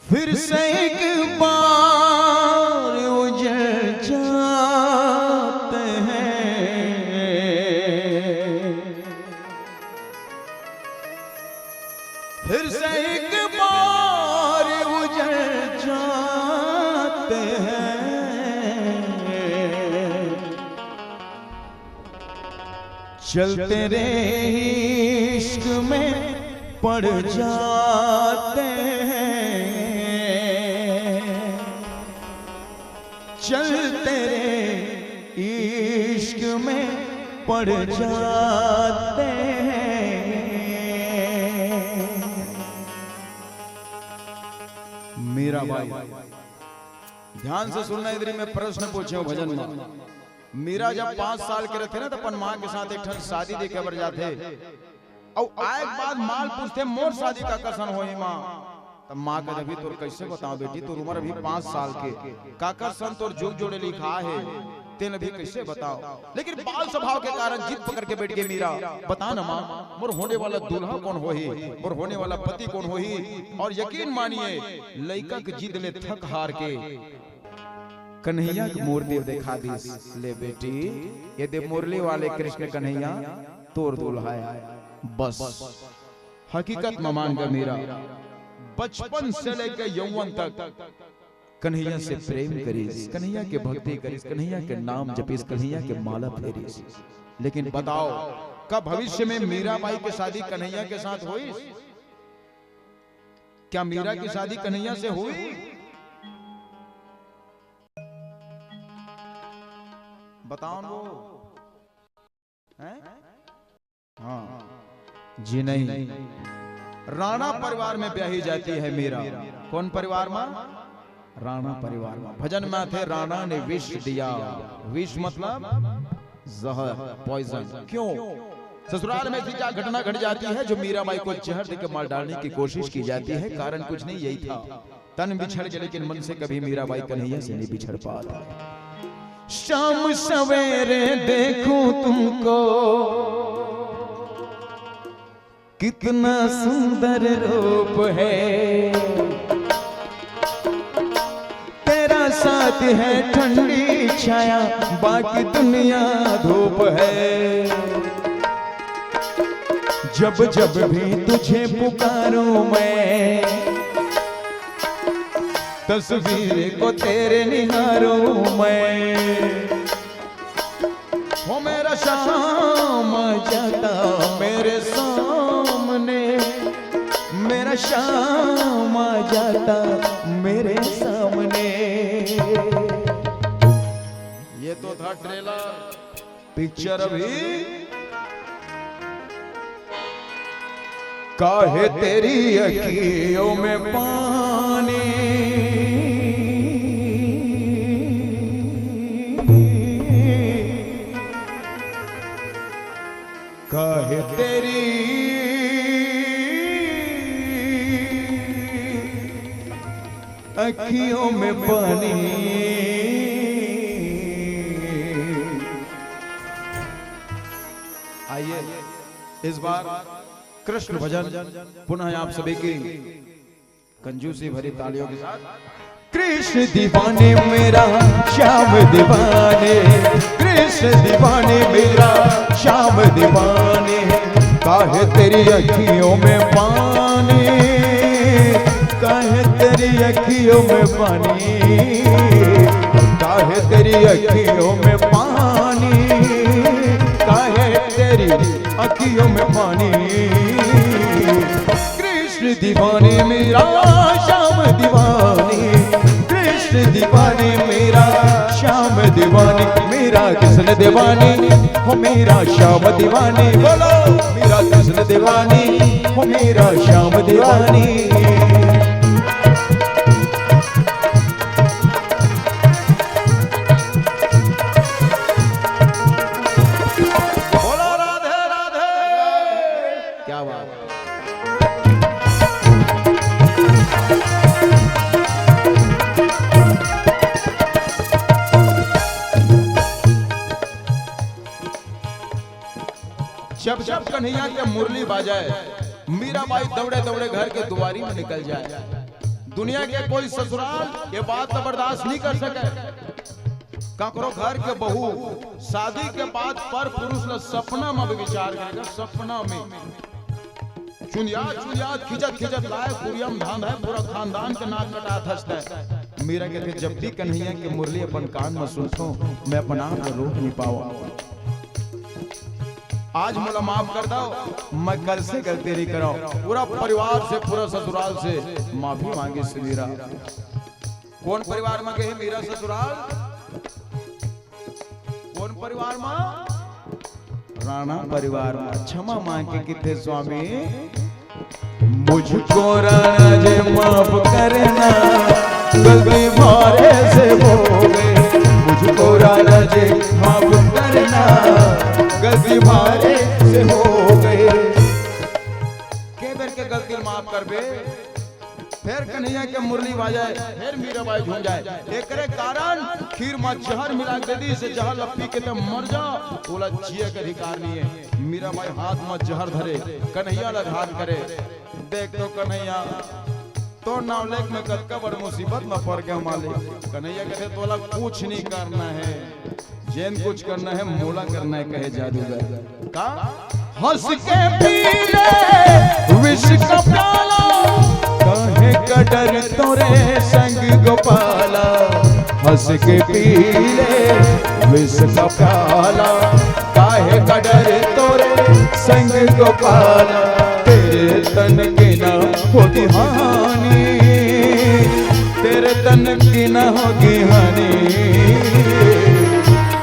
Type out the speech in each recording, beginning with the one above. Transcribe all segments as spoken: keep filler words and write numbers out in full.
फिर से एक बार उजड़ जाते हैं, फिर से एक बार उजड़ जाते हैं। चल तेरे इश्क में पड़ जाते हैं, चल तेरे इश्क में पड़ जाते हैं। मीराबाई, ध्यान से सुनना, इधर ही मैं प्रश्न पूछे हूँ भजन में। मीरा जब पाँच साल के रथे ना, त अपन माँ के साथ एक ठन शादी देखे बर जाथे। अउ आए के बाद माँ ल पूछथे, "मोर शादी काकर सन होही माँ?" त माँ कथे, "अभी तोर कइसे बताओं बेटी, तोर उमर अभी पाँच साल के, काकर सन तोर जुग जोड़े लिखा हे, तेन अभी कइसे बताओं?" लेकिन बाल स्वभाव के कारण जिद पकड़ के बैठ गई मीरा, "बता ना माँ, मोर होने वाला दूल्हा कोन होही, मोर होने वाला पति कोन होही?" अउ यकीन मानिए, लइका के जिद ले थक हार के कन्हैया के मूर्ति देखा दिस, "ले बेटी, ये दे मुरली वाले कृष्ण कन्हैया तोर दूल्हा हे।" बस, हकीकत म मान गे मीरा, बचपन से लेके यौवन तक कन्हैया से प्रेम करिस, कन्हैया के भक्ति करिस, कन्हैया के नाम जपिस, कन्हैया के माला फेरिस। लेकिन बताओ, का भविष्य में मीराबाई के शादी कन्हैया के साथ होइस? क्या मीरा की शादी कन्हैया से हुई? बताओ ना वो। हैं? हाँ। जी नहीं। राणा परिवार में ब्याही जाती है मीरा। कौन परिवार में? राणा परिवार में। भजन में आथे, "राणा ने विष दिया।" विष मतलब जहर, पॉइजन। क्यों? ससुराल में ऐसी क्या घटना घट जाती है जो मीराबाई को जहर देकर मार डालने की कोशिश की जाती है? कारण कुछ नहीं, यही था। तन बिछड़ गए, लेकिन मन से कभी मीराबाई कन्हैया से नहीं बिछड़ पाता। शाम सवेरे देखूं तुमको, कितना सुंदर रूप है। तेरा साथ है ठंडी छाया, बाकी दुनिया धूप है। जब जब भी तुझे पुकारूं मैं, तस्वीर को तेरे निहारूं मैं। हो मेरा श्याम आ जाता मेरे सामने, मेरा श्याम आ जाता मेरे सामने। ये तो था ट्रेलर, पिक्चर अभी। काहे तेरी अखियों में पानी, काहे तेरी अखियों में पानी। आइए, इस बार कृष्ण भजन पुनः आप सभी की कंजूसी भरी तालियों के साथ। कृष्ण दीवाने मेरा, श्याम दीवाने, कृष्ण दीवाने मेरा, श्याम दीवाने। काहे तेरी अखियों में पानी, काहे तेरी अखियों में पानी, काहे तेरी अखियों में पानी, काहे तेरी अखियों में पानी। कृष्ण दीवाने मेरा, श्याम दीवाने, कृष्ण दीवाने मेरा, श्याम दीवाने, मेरा कृष्ण दीवाने, हो मेरा श्याम दीवाने। बोलो, मेरा कृष्ण दीवाने, हो मेरा श्याम दीवाने। बोलो राधे राधे। क्या बात। जब जब कन्हैया के मुरली बाजे, मीराबाई दौड़े दौड़े घर के दुआरी में निकल जाए। दुनिया के कोई ससुराल ये बात ला बर्दाश्त नहीं कर सके। काकरो घर के बहू शादी के बाद पर पुरुष ला सपना में भी विचार करेगा, सपना में चुंदिया चुंदिया खिंचत खिंचत लाए, कुरिया म धांध है, पूरा खानदान के नाक कटात हंसता है। मीरा कहते, "जब भी कन्हैया के मुरली अपन कान में सुनथो, मैं अपन आप ला रोक नहीं पावा। आज मोला माफ कर दो, मैं कल से गलती नहीं करो।" पूरा परिवार से, पूरा ससुराल से माफी मांगे से मीरा। कौन परिवार में गए मीरा ससुराल? कौन परिवार में? राणा परिवार में। क्षमा मांग के किथे स्वामी, मुझको राणा जी माफ करना, गलती भारे से हो गई। मुझको राणा जी माफ करना, गलती भारे से हो गई। के बेर के गलती माफ करबे? फेर कन्हैया के मुरली बाजे, फेर मीराबाई झूम जाए। एकरे कारण खीर म जहर मिला के दे दी, से जहर ल पी के ते मर जा, तोला जिए के अधिकार नहीं है। मीराबाई हाथ म जहर धरे, कन्हैया ल घात करे। देख तो कन्हैया, तोर नाम लेके मैं कतका बड़ मुसीबत म पड़ गया मालिक। कन्हैया कथे, "तोला कुछ नहीं करना है।" जेन कुछ करना है, मोला करना है, कहे जादूगर। का? हंस के पी ले विष का प्याला, काहे का डर तोरे संग गोपाला। हंस के पी ले विष का प्याला, काहे का डर तोरे संग गोपाला। तेरे तन के ना होगी हानि, तेरे तन की ना होगी हानि,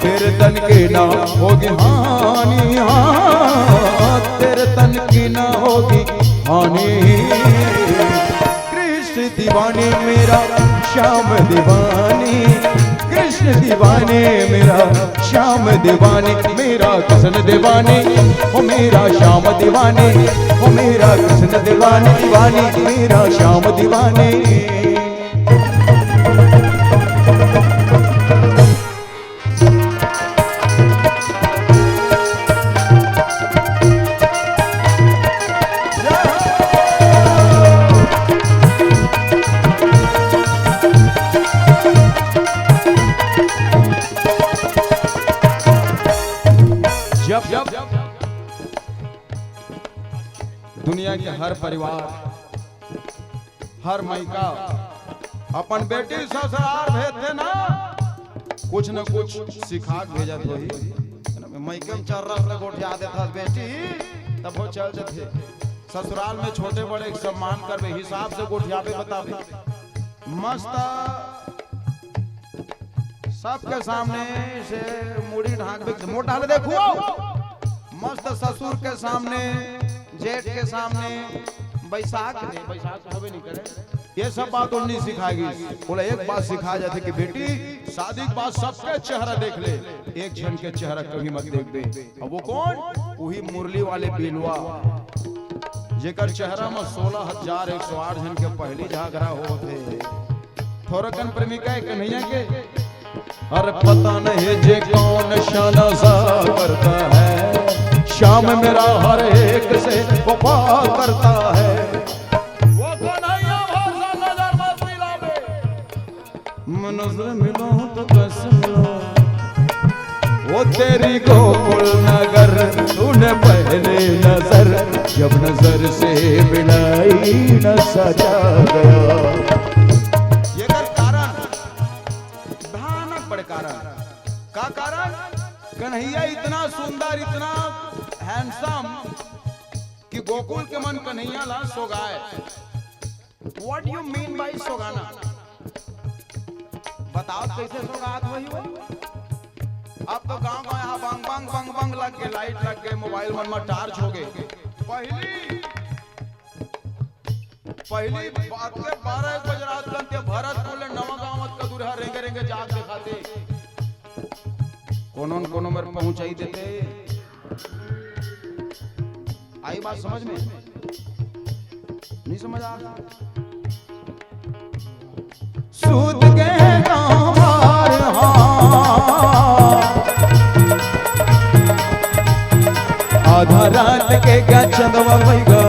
तेरे तन की ना होगी हानि, हाँ, तेरे तन की ना होगी हानि। कृष्ण दीवाने मेरा, श्याम दीवाने, कृष्ण दीवाने मेरा, श्याम दीवाने मेरा, कृष्ण दीवाने, ओ मेरा श्याम दीवाने, ओ मेरा कृष्ण दीवाने, दीवाने मेरा श्याम दीवाने। जब जब दुनिया के हर परिवार, हर मायका अपन बेटी ससुराल भेजथे ना, कुछ न कुछ सिखा के भेजत होही। मायके में चर्रा से गोठिया देथस बेटी, तब वो चल देथे। ससुराल में छोटे बड़े के सम्मान करबे, हिसाब से गोठियाबे, बताबे। मस्त सबके सामने से मुड़ी ढांकबे, मोटा ले देखो, मस्त ससुर के सामने, जेठ के सामने, बैसाख में, बैसाख होबे नहीं करे, ये सब बात उन्नी सिखाएगी। बोला, एक बात सिखाया जाथे कि बेटी, शादी के बाद सबके चेहरा देख ले, एक झन के चेहरा कभी मत देखबे। अब वो कौन? वही मुरली वाले बिलवा, जेकर चेहरा में सोलह हजार एक सौ आठ झन के पहली झागरा होत हे। थोरकन प्रेमिका है कन्हैया के। अरे पता नहीं जे कौन नशा नशा करता है, श्याम मेरा हर एक से वफा करता है। वो कन्हैया भाषा नजर मत मिलावे। मैं नजर मिलाऊं तो कैसे मिलाऊं? वो तेरी गोकुल नगर, तूने पहली नजर, जब नजर से मिलाई, नशा छा गया। एकर कारण, भयानक बड़े कारण। का कारण? कन्हैया इतना सुंदर, इतना हैंडसम कि गोकुल के मन कन्हैया ला सोगाए। What you mean by सोगाना? बताओ कैसे सोगात होही वो? अब तो गांव गांव यहाँ बंग बंग बंग बंग लग गए, लाइट लग गए, मोबाइल मन में टार्च हो गए। पहली, पहली बात के बारह एक बजे रात कन ते भरतपुर ले नवा गांव तक दूर है, रेंगे रेंगे जाग दिखाते। कोनो न कोनो मेर पहुंचाई देते। आई बात समझ में? नहीं समझ आ रहा? सूत के गांव बार, हाँ। आधा रात के क्या चंदवा भैया।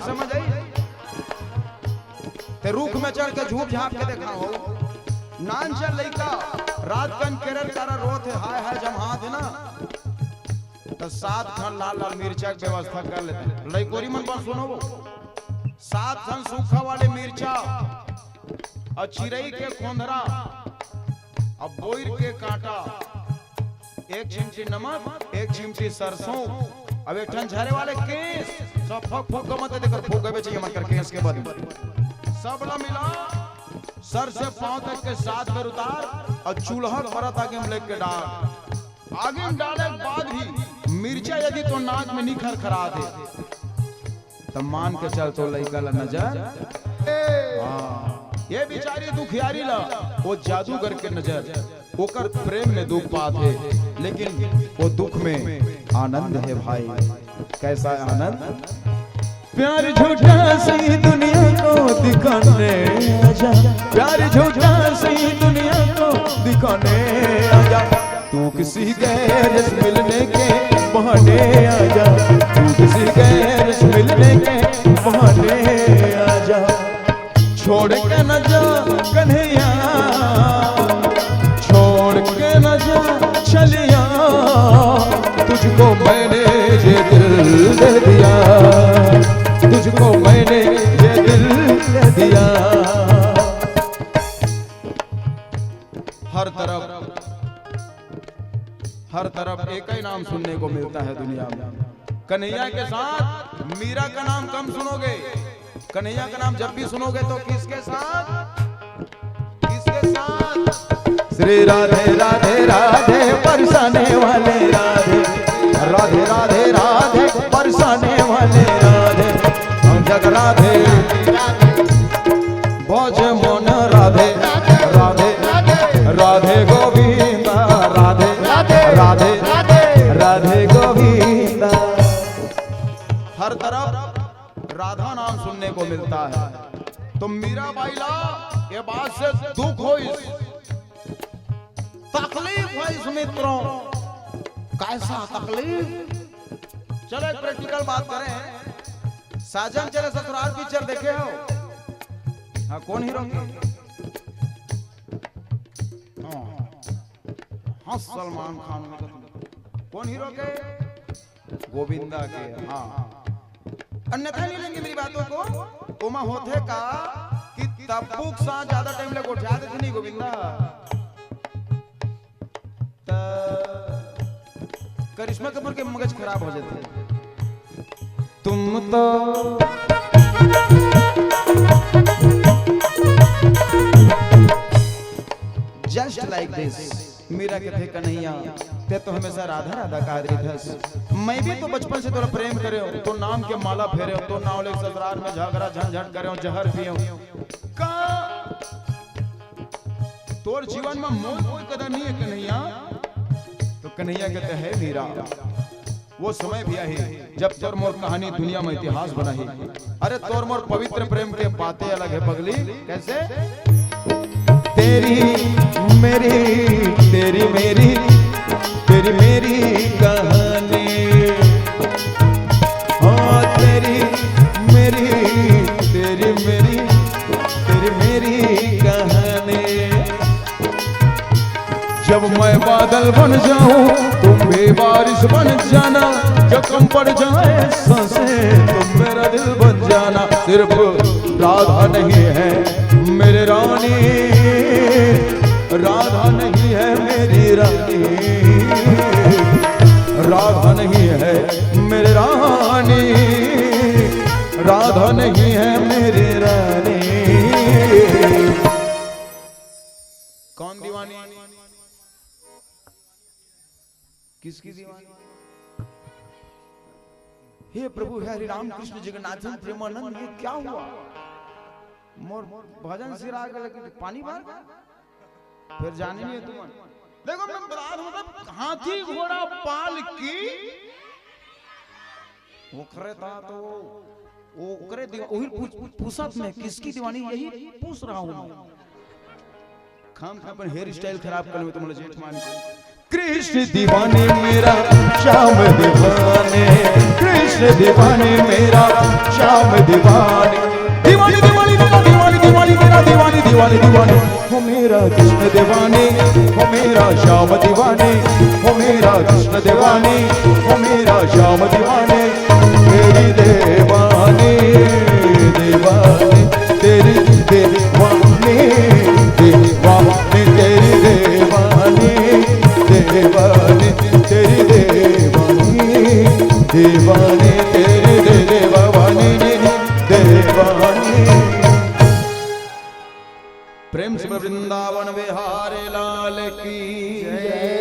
समझ आई? ते रूख में चढ़ के झूठ झाप के देखा हो। नान चल लइका, रात कन केरर कारा रोत हे, हाय हाय जम्हात हे ना। त सात ठन लाल लाल मिर्चा के व्यवस्था कर लेते। लइकोरी मन बर सुनो वो। सात ठन सूखा वाले मिर्चा अउ चिरई के खोंधरा अउ बोइर के कांटा, एक चिमटी नमक, एक चिमटी सरसों, अउ एक ठन झरे वाले केस। सब फक फूक के मत देकर फूक गए चाहिए मन कर केस के बद। सब ला मिला, सर से पांव तक के सात बेर उतार अउ चूल्हा परत आगे में लेके डाल। आगे में डाले के बाद भी मिर्चा यदि तो नाक में नी खरखरात हे, त मान के चल तो लइका ला नजर। हाँ, ये बिचारी दुखियारी ला वो जादूगर के नजर, ओकर प्रेम में दुख पात हे, लेकिन वो दुख में आनंद हे भाई। कैसा है आनंद? प्यार झूठा सही दुनिया को दिखाने आजा, प्यार झूठा सही दुनिया को दिखाने आजा। तू किसी गैर से मिलने के बहाने आजा, तू किसी गैर से मिलने के बहाने आजा। छोड़ के न जा कन्हैया, छोड़ के न जा छलिया, तुझको मैंने ये दिल दे दिया, तुझको मैंने ये दिल दे दिया। हर तरफ, हर तरफ एक ही नाम सुनने को मिलता है दुनिया में। कन्हैया के साथ मीरा का नाम कम सुनोगे। कन्हैया का नाम जब भी सुनोगे तो किसके साथ, किसके साथ? श्री राधे राधे राधे, परसाने वाले राधे, राधे राधे राधे, परसाने वाले राधे, हम जग राधे। भज मन राधे, राधे, राधे गोविंदा, राधे, राधे, राधे गोविंदा। हर तरफ राधा नाम सुनने को मिलता है। तो मीराबाई ला ये बात से दुख होइस, तकलीफ होइस मित्रों। कैसा तकलीफ? चलो एक प्रैक्टिकल बात करें। साजन चले ससुराल पिक्चर देखे हो? हाँ, कौन हीरो के? हाँ, हाँ, सलमान खान। कौन हीरो के? गोविंदा के। हाँ, अन्यथा नहीं लेंगे मेरी बातों को। ओमा होथे का कि तब्बू के साथ ज्यादा टाइम ले गोठिया देथे नहीं गोविंदा, त करिश्मा कपूर के मगज खराब हो जाथे। तुम तो just like this। मीरा कथे, "कन्हैया, ते तो हमेशा राधा राधा कहत रहिथस। मैं भी तो बचपन से तोला प्रेम करे हूँ, तो नाम के माला फेरे हूँ, तो नाव ले ससुराल में झगड़ा झंझट करे हूँ, जहर पिए हूँ। का तोर जीवन में मोर कोई कदर नहीं है कन्हैया?" तो कन्हैया कहते हैं, "मीरा, वो समय भी आही, जब तोर मोर कहानी दुनिया में इतिहास बनाही। अरे तोर मोर पवित्र प्रेम के बातें अलग है पगली।" कैसे? तेरी मेरी, तेरी मेरी, तेरी मेरी कहानी। हाँ, तेरी मेरी, तेरी मेरी, तेरी मेरी कहानी। जब मैं बादल बन जाऊं, तुम भी बारिश बन जाना। जब कम पड़ जाए सांसें, तुम मेरा दिल बन जाना। सिर्फ राधा नहीं है मेरी रानी, राधा नहीं है मेरी रानी, राधा नहीं है मेरी रानी, राधा नहीं है मेरी रानी। कौन दीवानी? किसकी दीवानी? हे प्रभु, हे हरि राम कृष्ण जगन्नाथ प्रेमानंद, ये क्या हुआ? मोर भजन सिरा के, लेकिन पानी भर गया। फिर जाने नहीं है तुम। देखो, मैं बता दूं, मतलब, हाथी घोड़ा पाल की ओखरे था तो वो, वो ओकरे दीवा-, वही पूछ-, पूछत में किसकी दीवानी, यही पूछ रहा हूँ मैं। खाम खा अपन हेयर स्टाइल खराब कर लेवे तुम्हारा जेठ मान के। कृष्ण दीवाने मेरा, श्याम दीवाने, कृष्ण दीवाने, मेरा श्याम दीवाने। दीवाने, दीवाने, मेरा दीवाने, दीवाने, दीवाने, दीवाने, दीवाने। हो मेरा कृष्ण दीवाने, हो मेरा श्याम दीवाने, हो मेरा कृष्ण दीवाने, हो मेरा श्याम दीवाने। तेरी दीवाने, दीवाने, तेरी दीवाने, दीवाने, तेरी दीवाने, दीवाने, तेरी दीवाने, दीवाने, तेरी दीवाने, दीवाने। प्रेम से वृंदावन बिहारी लाल की।